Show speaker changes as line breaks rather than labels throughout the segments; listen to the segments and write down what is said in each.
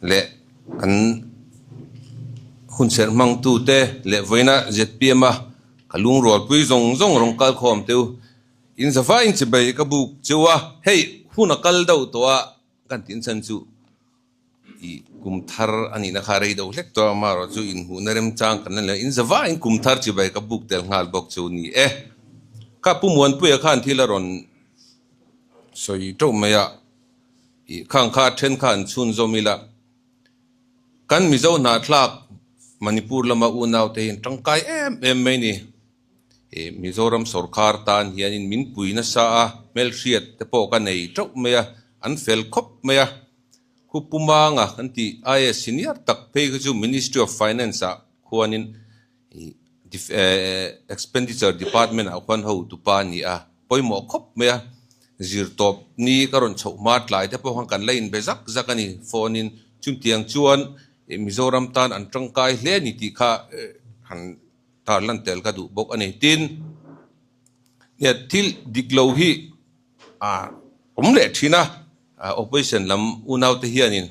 Leh kan hunserh hmangtute leh vawiina zpm a ka lungrualpui zawng zawng rawn kal khawm teu. In zava in chibai ka buk cheu a, hei hun a kal deuh tawh a kan tih chhan chu ih kum thar a nihna kha rei deuh hlek tawh a, amaherawh chu inhmuhna remchang kan la ni lo. In zava in kum thar chibai ka buk tel nghal bawk chu ni e. Kha Pu Muanpuia khan thil a rawn sawi teuh mai a. Ih khang kha then kha an chhunzawm ila, kan Mizo hnahthlak Manipur lama unaute hi an tangkai em em mai ni. Ih Mizoram sawrkar tan hianin min pui nasa a, hmelhriat te pawh ka nei teuh mai a, an fel khawp mai a. Khu Pumanga kan tih IAS senior tak phei kha chu Ministry of Finance ah khuanin ih Expenditure Department ah khuan hotupa a ni a, pawimawh khawp mai a, zirtawp ni ka rawn chhoh hma tlai te pawh khan kan la inbe zak zak a ni phone in, chutiang chuan Mizoram tan an tangkai hle a ni tih kha han tarlan tel ka duh bawk a ni. Tin, thil dik lo hi a awm leh thin a, opposition lam unaute hianin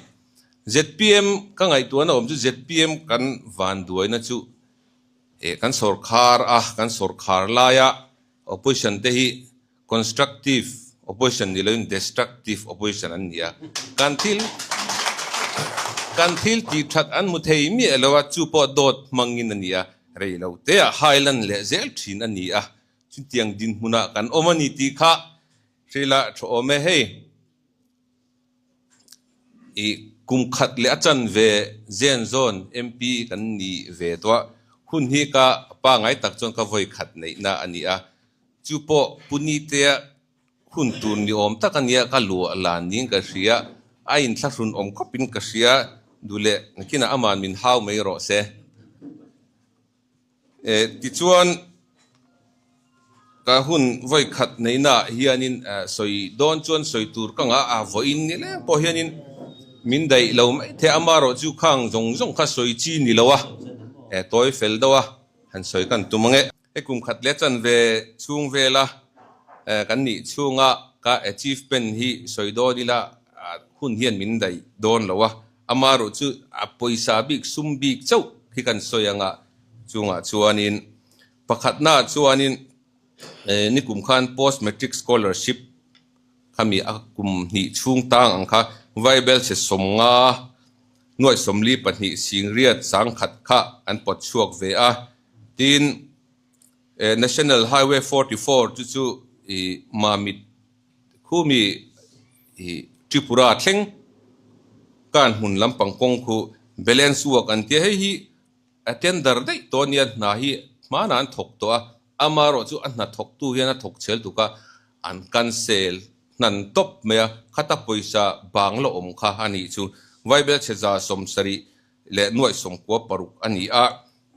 zpm ka ngaihtuahna awm chu zpm kan vanduaina chu eh kan sawrkhar a, kan sawrkhar laia opposition te hi constructive opposition ni loin destructive opposition an ni a, kan thil kan thil tih that an hmu thei miah lo a, chu pawh dawt hmangin a ni a, rei lo te ah highland leh zel thin a ni a, chutiang dinhmunah kan awm a ni tih kha hrila tha awm e hei. I kum khat leh a chan ve zen zawn MP kan ni ve tawh a, hun hi ka pangai tak chuan ka vawi khat neihna a ni a, chu pawh Pu Nitea hun tur ni awm tak a nia ka luah lan niin ka hria, a inthlahrun awm khawpin ka hria, duh leh nakinah aman min hau mai rawh se. Tichuan, ka hun vawi khat neihnaah hianin sawi dawn chuan sawi tur ka ngah a, vawiin ni leng pawh hianin min daih lo mai thei a, amaherawh chu khang zawng zawng kha sawi chi ni lo a, tawi fel deuh a, han sawi kan tum ang e. Hei kum khat leh chanve chhung vela kan nih chhunga ka achievement hi sawi dawn ila hun hian min daih dawn lo a, Amaherawh chu a pawisa bik sum bik chauh khi kan sawi anga chungah chuanin pakhatnaah chuanin nikum khan post matric scholarship khami a kum hnih chhung tang ang kha Vaibelchhe sawmnga nuaih 42 singriat sangkhat kha an pawt chhuak ve a, tin National Highway 44 chu chu Mamit Khumi hi Tripura thleng kan hmun lampang kawng khu balance work an tia, hei hi a tender daih tawh a nia, hna hi hmanah an thawk tawh a, amaherawh chu a hna thawktu hian a thawk chhel tuk a, an cancel hnan tawp mai a, khata pawisa bang la awm kha a nih chu Vaibelchhe 796 a ni a.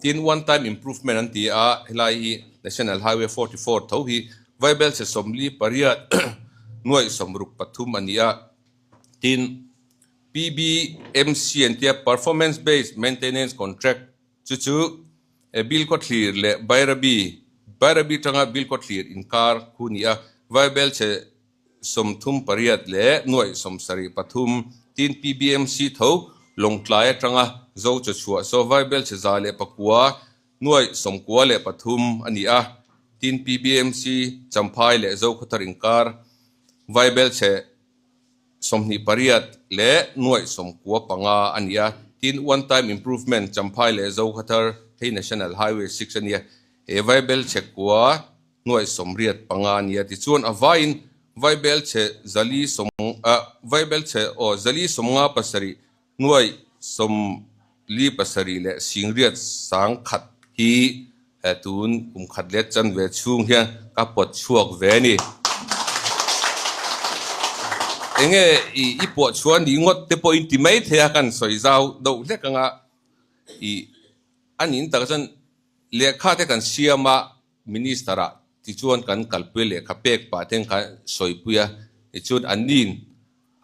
Tin, one time improvement an ti a, helai hi National Highway 44 tho hi Vaibelchhe 48 63 a ni a. Tin, PBMC an tia Performance Based Maintenance Contract chu chu Bilkhawthlir leh Bairabi, Bairabi tanga Bilkhawthlir inkar khu ni a, Vaibelchhe 38 73, tin PBMC tho Lawngtlai atanga Zo Chawchhuah saw Vaibelchhe 109 a ni a, tin PBMC Champhai leh Zokhawthar inkar Vaibelchhe 28 95 a ni a, tin One Time Improvement Champhai leh Zokhawthar hei National Highway 6 a nia, he Vaibelchhe 985 a nia. Tichuan a vaiin Vaibelchhe zali sawm ah Vaibelchhe aw 457 47 leh singriat sangkhat hi tun kum khat leh chanve chhung hian ka pawt chhuak ve a ni. Enge i i pawh chhuah ni ngawt te pawhin ti mai thei a kan sawi zau deuh hlek anga i a nin tak chuan lehkha te kan siam a Minister ah tichuan kan kalpui lehkha pek pah ten khan sawipui a, tichuan an nin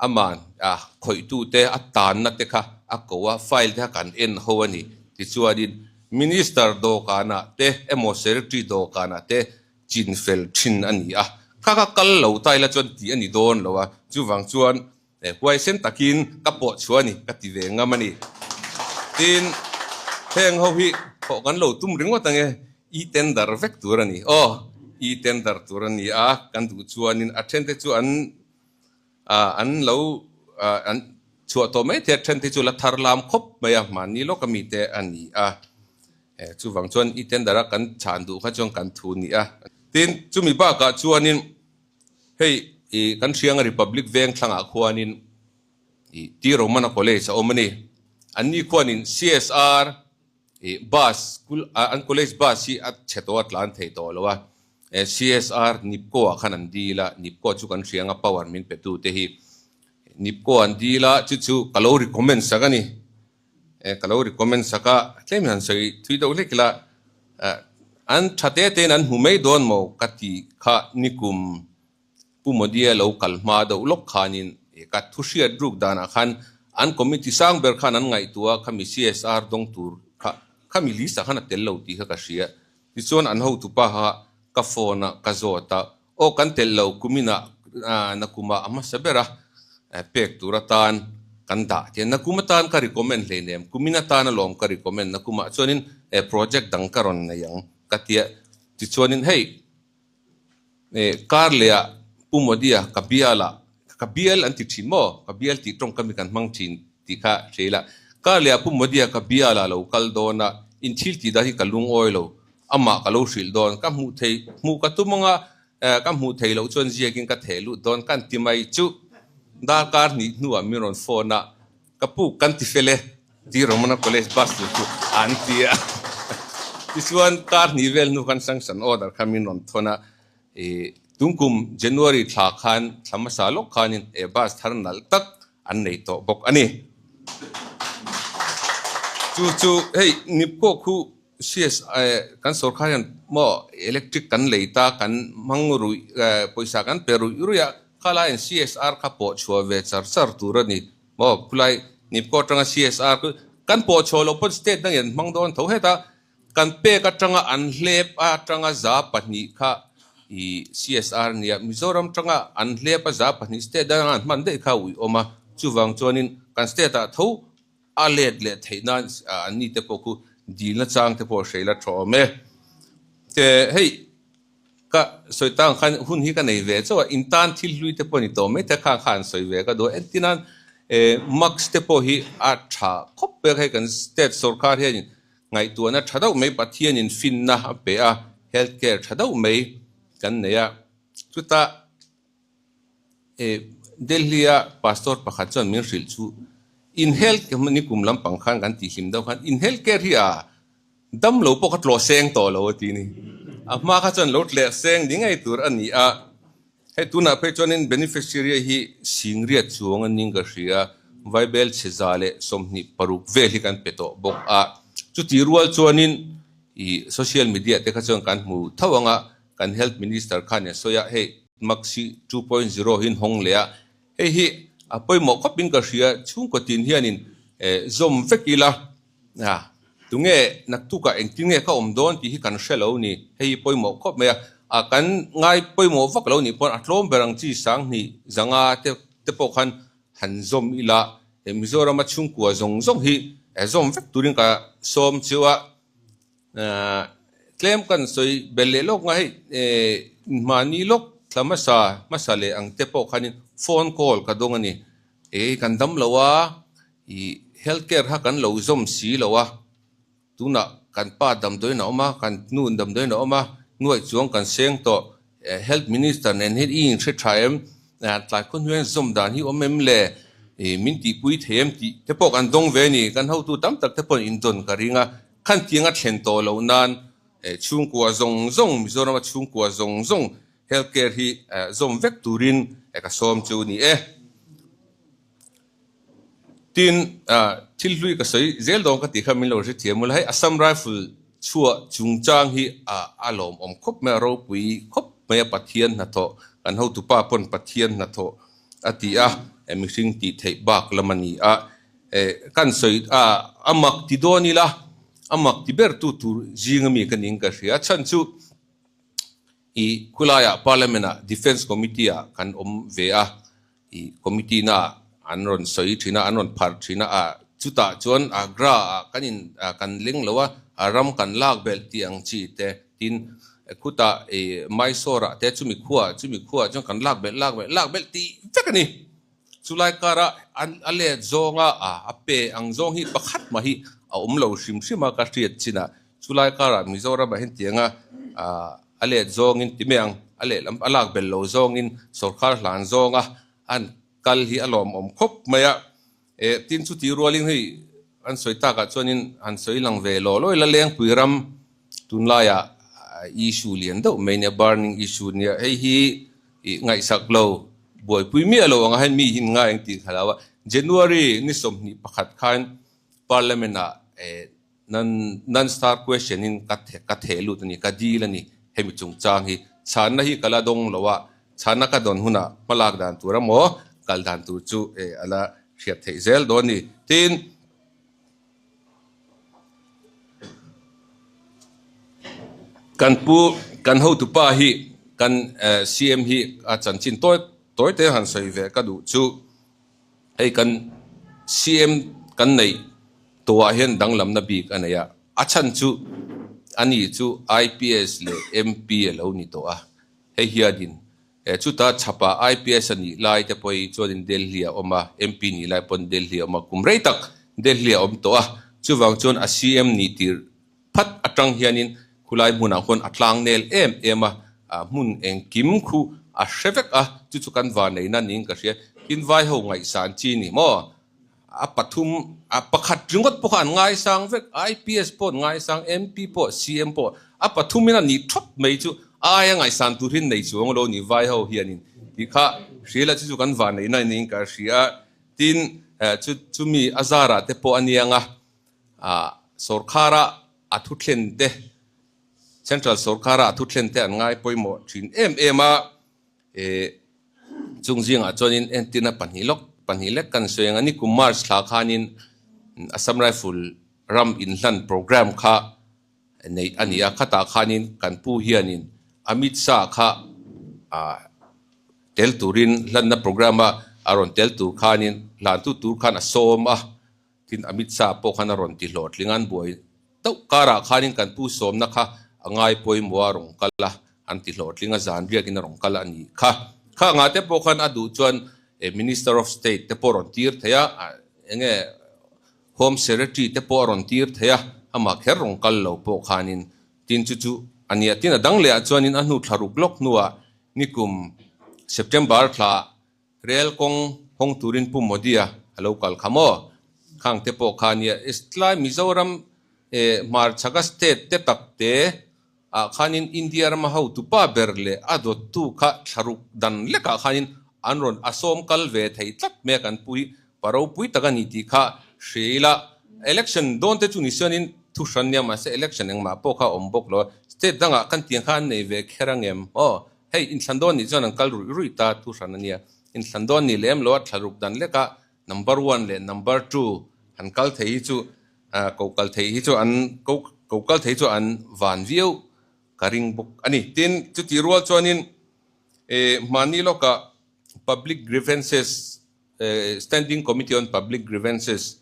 aman a khawihtute a tanna te kha a ko a, file te kha kan en ho a ni. Tichuanin Minister dawhkanah te emaw Secretary dawhkanah te chinfel thin a ni a, kha kha kal lo ta ila chuan tih a ni dawn lo a, chuvang chuan Huaisen takin ka pawh chhuah a ni ka ti ve ngam a ni. Tin, heng ho hi thawh kan lo tum ringawt ang e, e-tender vek tur a ni. Aw, e-tender tur a ni a, kan duh chuanin a thente chu an an lo an chhuah tawh mai thei a, thente chu la thar lam khawp mai a, mahni lawka mite a ni a. Chuvang chuan e-tender a kan chhan duh kha chuan kan thu ni a. Tin, chumi bakah chuanin Hei i kan hrianga Republic veng thlangah khuanin i T Romana College a awm a ni. Anni khuanin CSR i bus school an college bus hi a chhe tawh a tlan thei tawh lo a. CSR Nipco ah khan an dil a, Nipco chu kan hrianga power min pe tu te hi Nipco an dil a, chu chu ka lo recommend sak a ni. Ka lo recommend sak a, tlem hian sawi thui deuh hlek ila, an tha te tein an hmu mai dawn maw ka ti kha nikum Pu Modi-a lo kal hma deuh lawk khanin ka thu hriat ruk danah khan an committee sang ber khan an ngaihtuah a, khami CSR dawng tur kha khami list ah khan a tel lo tih kha ka hria. Tichuan an hotupa kha ka phone a ka zawt a, Aw kan telh lo kuminah nakumah a hmasa ber a, pek tur atan kan dah tiang nakum atan ka recommend hleinem, kumin atan alawm ka recommend nakumah chuanin project dang ka rawn nei ang ka tia tichuanin hei kar leh ah Pu Modi-a ka bial ah ka bial an ti thin maw ka bial tih tawngkam hi kan hmang thin tih kha hre ila kar leh ah Pu Modi-a ka bial ah lo kal dawn a inthil tih dan hi ka lungawi lo. Amah ka lo hrilh dawn, ka hmuh thei, hmuh ka tum anga ka hmuh thei loh chuan ziakin ka theh lut dawn kan ti mai chu darkar hnih hnuah min rawn phone a, ka pu kan ti fel e, ti Romana College bus tur chu an ti a. Tichuan kar hnih vel hnu khan sanction order kha min rawn thawn a, ih tungkum January thla khan thla hmasa lawk khanin he bus thar nalh tak an nei tawh bawk a ni. Chu chu hei Nipco khu CS kan sorkar hian maw electric kan lei ta kan hmang ruih pawisa kan pe ruih ruih a, khalaiin CSR kha pawh chhuah ve char char tur a ni maw khulai Nipco atanga CSR chu kan pawh chhuah loh pawn state dangin an hmang dawn tho heta kan pek atanga an hlep atanga 2% kha i CSR nia Mizoram atanga an hlep a 2% state danga an hman daih kha a uiawm a chuvang chuanin kan state ah tho A let leh theih nan an ni te pawh khu dilna chang te pawh hreila tha awm e. Te hei ka sawi tang khan hun hi ka nei ve chauh a, in tan thil hlui te pawh ni tawh mai te khang khan sawi ve ka duh a. Entir nan mask te pawh hi a tha khawp pek hei kan state sorkar hianin ngaihtuahna tha deuh mai Pathianin finna a pe a, health care tha deuh mai kan nei a, chutah Delhi-a pastor pakhat chuan min hrilh chu in health ni kum lampang khan kan tihhlim deuh khan in health care hi a dam lo pawh kha tlawh seng tawh lo a ti ni. A hma kha chuan lo tleh seng ni ngei tur a ni a, hei tunah phei chuanin beneficiary hi singriat chuang a ning ka hria, Vaibel chhe 126 vel hi kan pe tawh bawk a. Chutih rual chuanin ih social media te kha chuan kan hmu tho ang a, kan health minister khan a sawi a, hei Maxi 2.0 hi an hawng leh a, hei hi a pawimawh khawp in ka hria, chhungkaw tin hianin zawm vek ila, tunge naktukah engtin nge ka awm dawn tih hi kan hre lo ni, hei hi pawimawh khawp mai a, a kan ngai pawimawh vak lo nih pawn a tlawm ber ang chi 2000 zanga te te pawh khan han zawm ila, Mizorama chhungkua zawng zawng hi zawm vek turin ka sawm chiu a. Tlem kan sawi belh leh lawk nga hei mahni lawk thla hmasa hmasa leh ang te pawh khanin phone call ka dawng a ni. Ei kan dam lo a, ih health care kha kan lo zawm si lo a, tunah kan pa damdawiin a awm a, kan nu damdawiin a awm a, nuaih chuang kan seng tawh. Health Minister nen hian i inhre tha em? Tlai khaw hnuaiin zawm dan hi awm em le? Min tihpui thei em tih te pawh kan dawng ve a ni. Kan hotu tam tak te pawhin indawn ka ring a, khan tianga thlen tawh loh nan chhungkua zawng zawng, Mizorama chhungkua zawng zawng health care hi zawm vek turin ka sawm chu ni e. Tin, thil hlui ka sawi zel dawn ka tih kha min lo hrethiam ula, hei Assam Rifle chhuah chungchang hi a lawmawm khawp mai a, ropui khawp mai a, Pathian hnathawh, kan hotupa pawn Pathian hnathawh a ti a, mihring tih theih bak lam a ni a, kan sawi a, a mak ti dawn ila, a mak ti ber tu tur zing ami ka ning ka hria, chhan chu i khulaiah Parliament ah Defence Committee ah kan awm ve a, I committee na An rawn sawi thin a, an rawn pharh thin a, ah chutah chuan Agra ah kan in kan leng lo a, a ram kan lak belh tih ang chi te, tin khutah ih Mysore ah te chumi khuaah chumi khuaah chuan kan lak belh lak belh lak belh tih vek a ni. Chulai kara an a let zawnga a pe ang zawng hi pakhat mah hi a awm lo hrim hrim a ka hriat chin a, chulai karah Mizoram ah hian tianga a let zawngin ti mai ang, a lehlam a lak belh lo zawngin sorkar hlan zawnga an kal hi a lawmawm khawp mai a, eh tin chuti rualin hei an sawi takah chuanin han sawi lang ve law law ila Lengpui ram tunlaiah issue lian deuh mai nia burning issue nia hei hi ih ngaihsak lo buaipui miah lo anga hei mi hi ngai ang tih ka hlau a, January ni 21 khan Parliament ah eh Nan nan star question in ka ka theh lut a ni, ka dil a ni hemi chungchang hi. Chhanna hi ka la dawng lo a, chhanna ka dawn hunah hmalak dan tur emaw kal dan tur chu eh a la hriat theih zel dawn a ni. Tin, kan pu kan hotupa hi kan CM hi a chanchin tawi tawi te han sawi ve ka duh chu. Hei kan CM kan neih tawhah hian danglamna bik a nei a, a chhan chu ani chu IPS leh MP a lo ni tawh a, hei hianin chuta chhapah IPS a nih lai te pawh hi chuanin Delhi a awm a, MP nih lai pawn Delhi a awm a, kum rei tak Delhi a awm tawh a, chuvang chuan a CM nih tirh Phat atang hianin khulai hmunah khuan a tlang nel em em a, hmun engkim khu a hre vek a, chu chu kan vaneina niin ka hria. Tin vai ho ngaihsan chi ni maw? A pathum, a pakhat ringawt pawh kha an ngaisang vek, IPS pawh an ngaisang, MP pawh, CM pawh, a pathumin a nih thawt mai chu a aia ngaihsan tur hi nei chuang lo ni vai ho hianin tih kha hria ila chu chu kan vaneina niin ka hria. Tin, chu chumi a zarah te pawh a niang a, Sorkara a thuthlen te, Central sorkara a thuthlen te an ngai pawimawh thin em em a, chung zingah chuanin entirna pahnih lawk pahnih lek kan sawi ang a, nikum March thla khanin Assam Rifle ram inhlan programme kha neih a ni a, khatah khanin kan pu hianin Amit Shah kha tel turin hlanna programme a a rawn tel tur khanin hlantu tur khan a sawm a. Tin, Amit Shah pawh khan a rawn ti hlawhtling a, an buai deuh karah khanin kan pu sawmna kha a ngai pawimawh a rawn kal a, an ti hlawhtling a, zan riakin a rawn kal a nih kha. Kha ngah te pawh khan a duh chuan Minister of State te pawh a rawn tir thei a, enge Home Secretary te pawh a rawn tir thei a, amah kher rawn kal lo pawh khanin tin chu chu a nia. Tin, a dang lehah chuanin a hnu thla ruk lawk hnuah nikum September thla Rel kawng hawng turin Pu Modi-a a lo kal kha maw? Khang te pawh kha nia. Tlai Mizoram eh hmarchhaka state te tak te ah khanin India rama hotupa ber leh a dawttu kha thlaruk dan lekah khanin an rawn a sawm kal ve thei tlat mai a kan pu hi pa ropui tak a ni tih kha hria ila. Election dawn te chu ni sianin thu hran nia mahse election engmah pawh kha a awm bawk lo a. State dangah kan tiang kha an nei ve kher angem aw. Hei, inthlan dawn nih chuan an kal ruih ruih ta thu hran a nia. Inthlan dawn nih lem lo a thla ruk dan leka number one leh number two han kal thei hi chu ko kal thei hi chu an ko ko kal thei chu an van viau ka ring bawk a ni. Tin, chutih rual chuanin hmahni lawkah public grievances Standing Committee on Public Grievances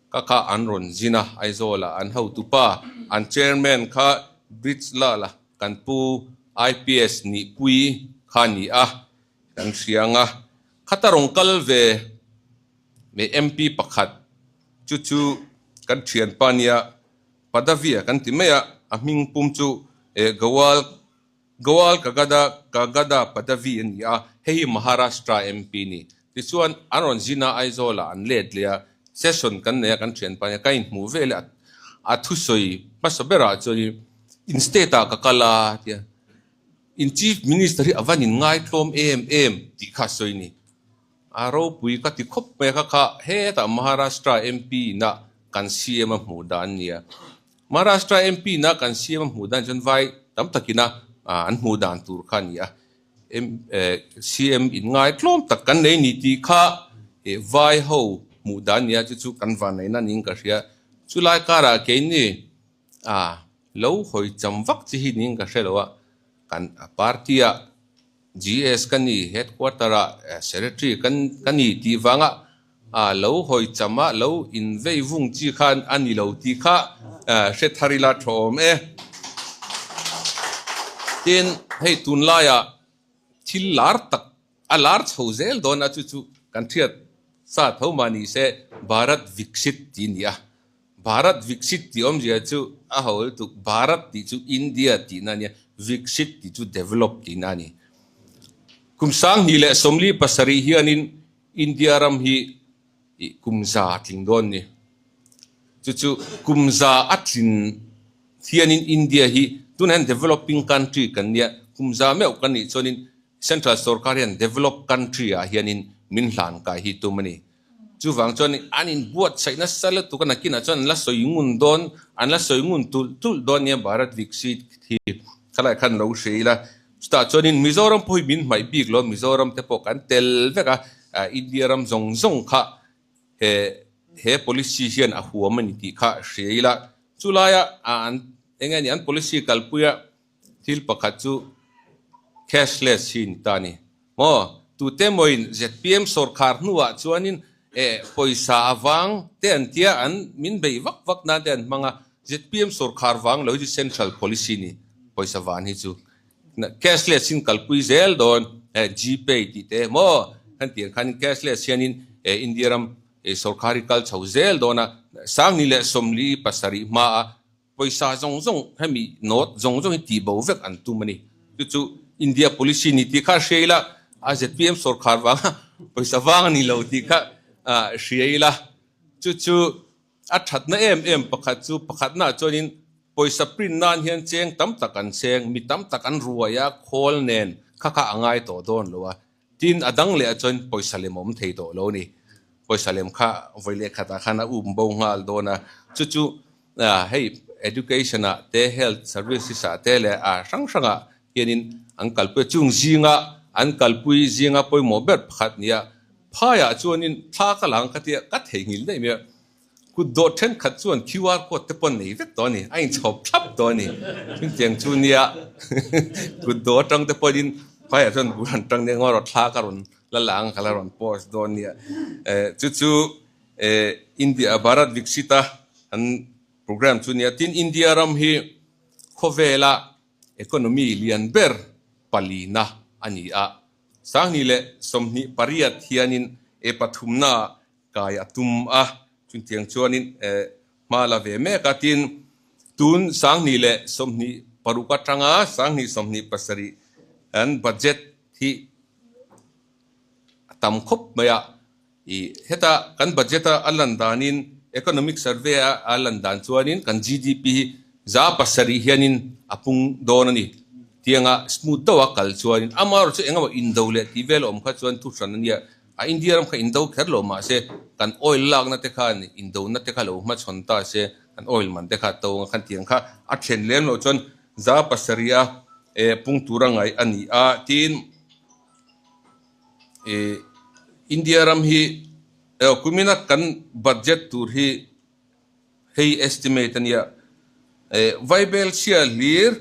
ka kha an rawn zin a, Aizawlah an hotupa, an chairman kha Bridge Lal a, kan pu IPS Nihpui kha a ni a, kan hria ang a. Khata rawn kal ve MP pakhat chu chu kan thianpa nia Padavia kan ti mai a, a hming pum chu Gawal Gowal Kagada Kagada Padavi a ni a, hei hi Maharashtra MP a ni. Tichuan, an rawn zin a, Aizawl-ah an let leh a, session kan nei a, kan thianpa nia ka inhmuh ve leh a, a thusawi hmasa berah chuan in state-ah ka kal a tia, in Chief Minister hi a van inngaithlawm em em tih kha a sawi a ni. A ropui ka ti khawp mai a, kha kha hetah Maharashtra MP ina kan CM a hmuh dan a ni a. Maharashtra MP ina kan CM a hmuh dan chuan vai tam takina an hmuh dan tur kha a ni a. CM inngai tlawm tak kan nei ni tih kha vai ho hmuh dan a ni a, chu chu kan vanneihna niin ka hria. Chulai karah keini lo hawi cham vak chi hi niin ka hre lo a, kan party-ah GS ka ni, headquarter ah secretary ka ni tih vanga a lo hawi cham a, lo invei vung chi khan a ni lo tih kha hre thar ila tha awm e. Tin, hei tunlaiah thil lar tak a lar chho zel dawn a, chu chu kan hriat sa tho mah ni se Bharat Viksit tih a ni a. Bharat Viksit tih awmzia chu a ho lutuk, Bharat tih chu India tihna a nia, Viksit tih chu develop tihna a ni. Kum 2027 hianin India ram hi kum za a tling dawn ni. Chu chu kum za a tlin hianin India hi tunah hian developing country kan nia, kum za meuh kan nih chuanin Central sorkar hian developed country ah hianin min hlan kai hi tum a ni. Chuvang chuan an inbuatsaih nasa lutuk a, nakinah chuan an la sawi ngun dawn, an la sawi ngun tulh tulh dawn nia Bharat Viksit hi khalai khan lo hria ila. Chutah chuanin Mizoram pawh hi min hmaih bik lo, Mizoram te pawh kan tel vek a, India ram zawng zawng kha he he policy hian a huam a ni tih kha hria ila. Chulaia an eng nge ni an policy kalpuia Thil pakhat chu cashless hi ni ta a ni. Maw? Tute mawiin zpm sawrkhar hnuah chuanin eh pawisa avang te an tia an min bei vak vak nan te an hmang a, zpm sawrkhar vang lo hi chu central policy ni pawisa van hi chu cashless in kalpui zel dawn eh gpay tih te maw kan tih ang khanin cashless hianin eh India ram eh sawrkhar hi kal chho zel dawn a, 2047 hmaa Pawisa zawng zawng hemi note zawng zawng hi tih bo vek an tum a ni. Chu chu India policy ni tih kha hria ila, a zpm sawrkhar vanga pawisa vang a ni lo tih kha hria ila. Chu chu a thatna em em pakhat chu pakhatnaah chuanin pawisa print nan hian cheng tam tak an cheng, mi tam tak an ruai a, khawl nen kha kha a ngai tawh dawn lo a. Tin, a dang leh ah chuan pawisa lem a awm thei tawh lo a ni. Pawisa lem kha vawi leh khatah khan a um bo nghal dawn a. Chu chu hei education ah te, health services ah te leh a hrang hrangah hianin an kalpui a. Chung zinga an kalpui zinga pawimawh ber pakhat nia phaiah chuanin thla ka lang ka tia ka theihnghilh daih mai a. Kut dawh thenkhat chuan QR code te pawh an nei vek tawh a ni, a inchhawp thlap tawh a ni. Chutiang chu nia kut dawh atang te pawhin phaiah chuan bul an tang nia ngaw rawh thla ka rawn la la ang ka la rawn post dawn nia. Chu chu India Bharat Viksit a an program chu nia. Tin India ram hi khawvela economy lian ber palina a ni a. 2028 hianin e pathumna kai a tum a, chutiang chuanin hma la ve mek a, tin tun 2026 atanga 2027 an budget hi a tam khawp mai a, ih heta kan budget a a lan danin economic survey a a lan dan chuanin kan GDP hi 7% hianin a pung dawn a ni. Tianga smooth deuh a kal chuanin amaherawhchu chu engemaw indo leh tih vel a awm kha chuan thu hran a nia. A India ram kha indo kher lo mahse kan oil lakna te khan indona te kha lo hmachhawn ta se kan oil man te kha to anga khan tiang kha a thlen lem loh chuan 7% a pung tura ngaih a ni a tin ih India ram hi kumina kan budget tur hi hei estimate a nia vaibel chhia hlir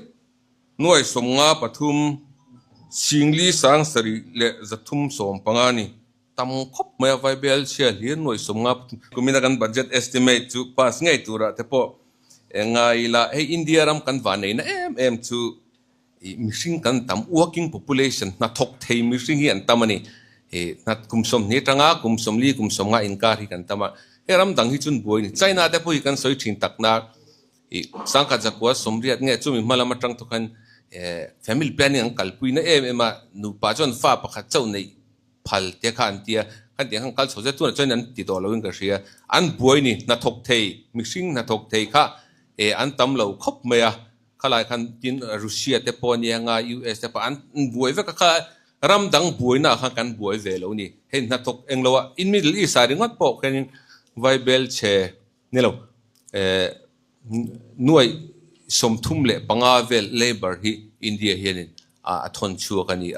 53 4,375 a ni. Tam khawp mai a Vaibel chhia hlir 53. Kumina kan budget estimate chu pass ngei turah te pawh ngai ila hei India ram kan vanneihna em em chu ih mihring kan tam working population hnathawk thei mihring hi an tam a ni. Ih hna kum 20 atanga kum 40 kum 50 inkar hi kan tam a. Hei ram dang hi chun buai a ni. China te pawh hi kan sawi thin takna Ih 1980 nge chumi hma lam atang thawk khan family planning an kalpui na em em a, nupa chuan fa pakhat chauh neih phal te kha an tia, khan tiang khan kal chho zet tunah chuan an ti tawh loin ka hria, an buai ni hnathawk thei mihring hnathawk thei kha eh an tam lo khawp mai a, khalai khan tin Russia te pawh ania nga US te pawh an buai vek a, kha ram dang buaina ah khan kan buai ve lo ni, hei hnathawk englo ah in Middle East ah ringawt pawh khianin vaibel chhe Ni lo, eh, 35,000 vel labour hi India hianin a thawn chhuak a ni a.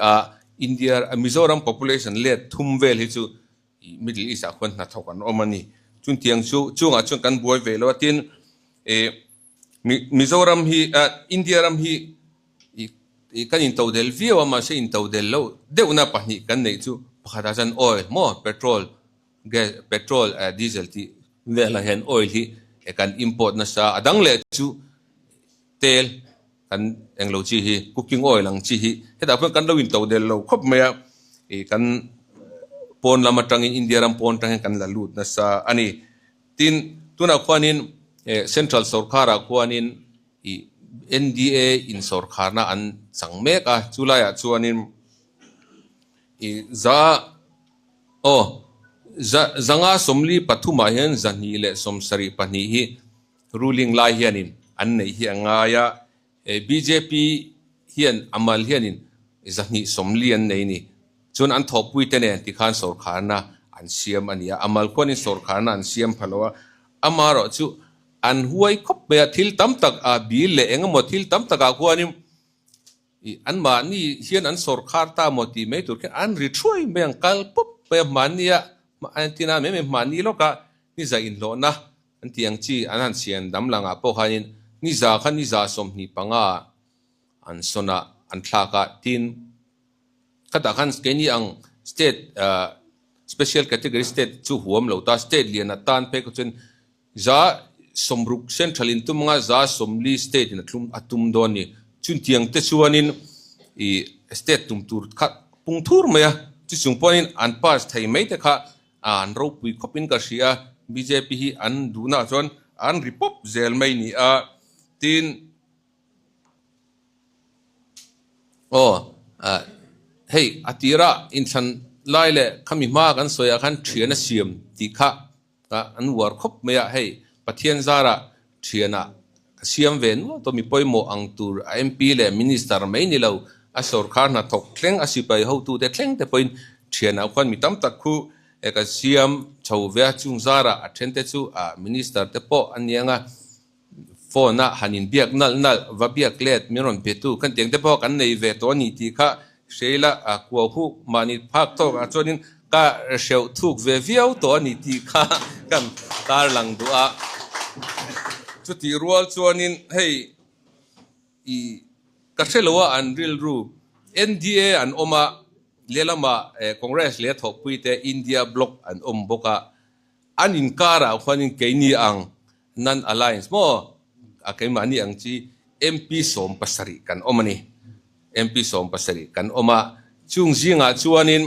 India, Mizoram population let thum vel hi chu Middle East ah khuan hnathawk an awm a ni. Chutiang chu chungah chuan kan buai ve lo a, tin, eh, Mizoram hi, India ram hi kan intodel viau a, mahse intodel loh deuhna pahnih kan neih chu pakhatah chuan oil maw, petrol. Gas, petrol, diesel tih velah hian oil hi kan import nasa a. A dang leh chu tel kan englo chi hi cooking oil ang chi hi hetah pawh kan lo in to del lo khawp mai a, ih kan pawn lam atangin India ram pawn atang hian kan la lut nasa a ni. Tin, tunah khuanin central sorkarah khuanin ih NDA in sorkharna an chang mek a, chulaiah chuanin ih za Aw, za zanga 43ah hian 272 hi ruling lai hianin an neih hi a ngai a, bjp hian a mal hianin 240 an nei ni. Chuan an thawhpuite nen tikhan sawrkharna an siam a ni a, a mal khuanin sawrkharna an siam pha lo a, amaherawhchu an huai khawp mai a, thil tam tak a bil leh eng emaw thil tam takah khuanin Ih, anmahni hian an sawrkhar ta maw tih mai tur khian an ri thuai mai ang, kal pawp mai a hmannia an ti na mai mai hmanni lawkah niza inhlawhna an tih ang chi an han siam dam langah pawh khanin niza kha niza 25 an sawn a, an thlak a, tin khatah khan keini ang state special category state chu huam lo ta, state lian atan phei kha chuan 60% central in tum anga 40% state in a tlum a tum dawn ni. Chutiang te chuanin ih state tum tur kha pung thur mai a, chu chung pawhin an pass thei mai te kha an ropui khawpin ka hria a, bjp hi an duhnaah chuan an ri pawp zel mai ni a, tin aw hei a tirah inthlan lai leh khami hma kan sawiah khan thian a siam tih kha Ah an uar khawp mai a, hei Pathian zarah thianah ka siam ve nual tawh mi pawimawh ang tur a MP leh Minister mai ni lo, a sawrkhar hnathawk thleng a sipai hotute thleng te pawhin thianah khuan mi tam tak khu ka siam chho ve a, chung zarah a thente chu ah Minister te pawh a niang a. Phone a han inbiak nalh nalh, va biak let min rawn pe tu khan tiang te pawh kan nei ve tawh a ni tih kha hreila a kuau huk mahni phak tawk ah chuanin ka hreuh thuk ve viau tawh a ni tih kha kan tarlang duh a. Chutih rual chuanin hei i ka hre lo a an rilru NDA an awm a, lehlamah Congress leh thawhpui te India bloc an awm bawk a, an inkarah khuanin keini ang Non Alliance maw? A keimahni ang chi MP 17 kan awm a ni. MP 17 kan awm a, chung zingah chuanin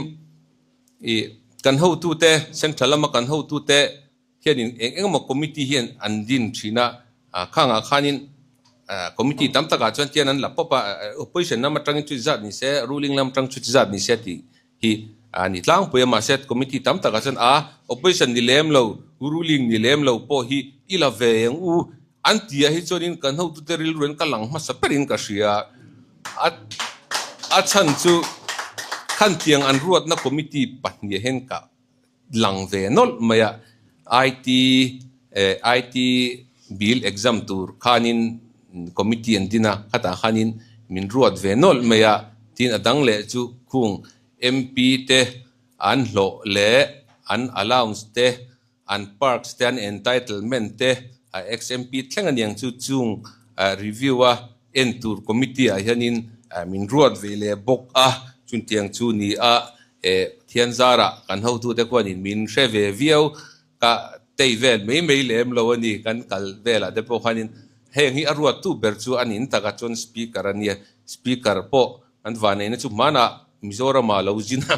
ih kan hotute, Central lama kan hotute hianin eng eng emaw committee hian an din thin a, khangah khanin committee tam takah chuan tian an la pawp a, opposition lam atangin chuti zat ni se, ruling lam atang chuti zat ni se tih hi a ni tlangpui a, mahse committee tam takah chuan a opposition ni lem lo, ruling ni lem lo pawh hi i la ve ang u an ti ah hi chuanin kan hotute rilru in ka lang hmasa berin ka hria a, a chhan chu khantiang an ruatna committee pahnih hian ka lang ve nawlh mai a, IT IT bill exam tur khanin committee an din a, khatah khanin min ruat ve nawlh mai a, tin a dang leh chu khung MP te an hlawh leh an allowance te, an perks te, an entitlement te a ex-MP thleng a niang chu chung review a en tur committee ah hianin min ruat ve leh bawk a, chuntiang chu ni a Pathian zarah kan hotute khuanin min hre ve viau ka tei vel mai mai lem lo a ni, kan kal velah te pawh khanin heng hi a ruattu ber chu a nin takah chuan speaker a nia, speaker pawh an vanneihna chu hmanah Mizoramah lo zin a,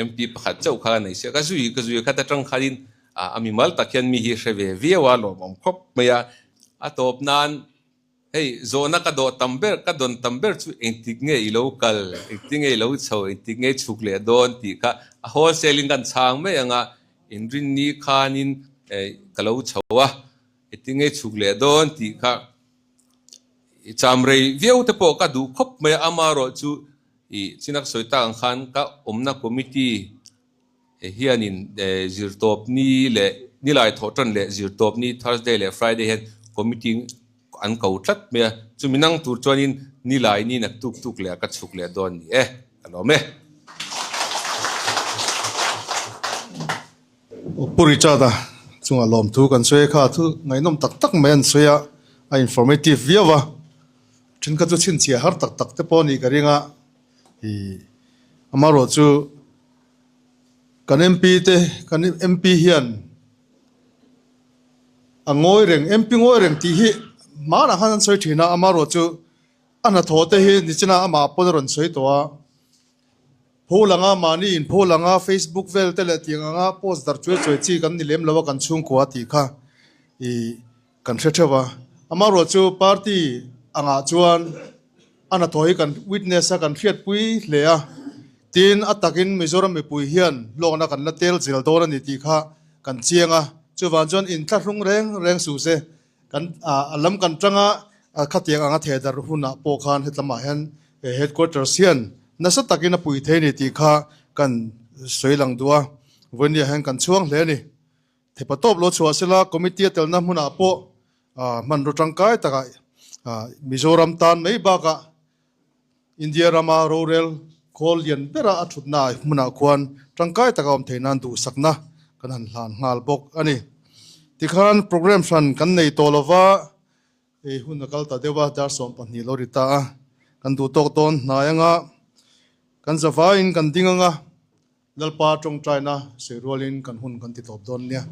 MP pakhat chauh kha a nei sia, ka zui ka zui khat atang khanin a mimal tak hian mi hi hre ve viau a lawmawm khawp mai a, a tawp nan. Hei, zawhna ka dawh tam ber, ka dawn tam ber chu engtik nge i lo kal, engtik nge i lo chho, engtik nge i chhuk leh dawn tih kha a wholesale in kan chhang mai ang a, inrinni khanin ka lo chho a, engtik nge i chhuk leh dawn tih kha i cham rei viau te pawh ka duh khawp mai a, amaherawhchu i chin a ka sawi tak ang khan ka awmna committee Hianin zirtawpni leh nilai thawhtan leh zirtawpni Thursday leh Friday hian committee an ko tlat mai a, chumi nang tur chuanin nilai ni nak tuk tuk leh ka chhuk leh dawn ni e, ka lawm e.
Pu Richard-a chungah lawmthu kan sawi a, kha thu ngaihnawm tak tak mai an sawi a, a informative viau a, thenkhat chu chhinchhiah har tak tak te pawh a nih ka ring a, ih amaherawhchu. Kan MP te kan MP hian a ngawi reng MP ngawi reng tih hi hmanah khan an sawi thin a amaherawhchu a hnathawh te hi nichina amah pawn a rawn sawi tawh a. Pho langa mahni in pho langa Facebook vel te leh tiang anga post darh chuai chuai chi kan ni lem lo a kan chhungkua tih kha ih kan hre theuh a. Amaherawhchu party angah chuan a hnathawh hi kan witness a kan hriatpui hle a. Tin a takin Mizoram mipui hian hlawkna kan la tel zel dawn a ni tih kha kan chiang a. Chuvang chuan inthlahrung reng reng suh se. Kan a lam kan tanga khatiang anga theh darh hunah pawh khan hetlamah hian headquarters hian nasa takin a pui thei a ni tih kha kan sawi lang duh a, vawinia hian kan chhuang hle a ni. Thepa tawp lo chhuah sela committee a telna hmunah pawh hmanraw tangkai takah Mizoram tan mai bakah India rama rorel khawl lian bera a thutna hmunah khuan tangkai taka awm theih nan duhsakna kan han hlan nghal bawk a ni. Tikhan program hran kan nei tawh lova, hei hun a kal ta deuh a, dar 12 lo ri ta a, kan duh tawk dawn hnai anga kan zavaiin kan ding anga Lalpa tawngtaina sawi rualin kan hun kan ti tawp dawn nia.